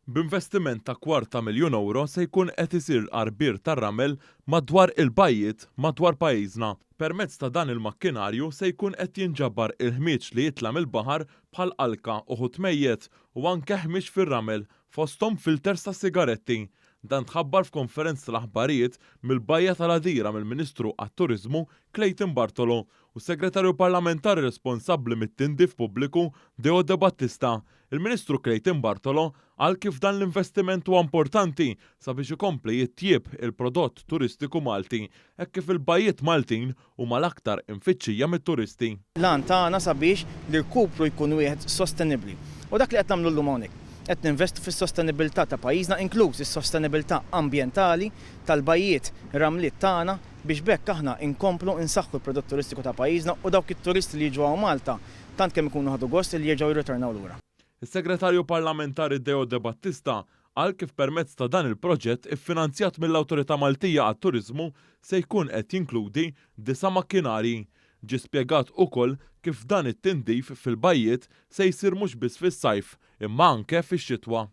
B'investiment ta' kwart ta' miljun ewro se jkun qed isir għarbir tar-ramel madwar il-bajjiet madwar pajjiżna. Permezz ta' dan il-makkinarju se jkun qed jinġabar il-ħmieġ li jitla' mill-baħar bħal alka u ħut mejjet u anke ħmieġ fir-ramel fosthom filters tas-sigaretti. Dan tħabbar f'konferenza tal-aħbarijiet mill-Bajja tal-Għadira mill-Ministru għat-Turiżmu Clayton Bartolo u s-Segretarju Parlamentari responsabbli mit-tindif pubbliku Deo Debattista. Il-Ministru Clayton Bartolo qal kif dan l-investiment huwa importanti sabiex ikompli jitjieb il-prodott turistiku Malti hekk kif il-bajjiet Maltin huma l-aktar imfittxija mit-turisti. L-għan tagħna sabiex l-irkupru jkun wieħed sostenibbli. U dak li qed nagħmlu llum hawnhekk, qed ninvestu fis-sostenibilità ta' pajjiżna inkluż is-sostenibilità ambjentali tal-bajjiet ramliet tagħna biex b'hekk aħna nkomplu nsaħħu l-prodott turistiku ta' pajjiżna u dawk it-turisti li jiġu hawn Malta tant kemm ikunu ħadu gost li jerġgħu jirritornaw lura. Is-Segretarju Parlamentari Deo Debattista qal kif permezz ta' dan il-proġett iffinanzjat mill-Awtorità Maltija għat-Turiżmu se jkun qed jinkludi disa' makkinarji. Ġie spjegat ukoll kif dan it-tindif fil-bajjiet se jsir mhux biss fis-sajf imma anke fix-xitwa.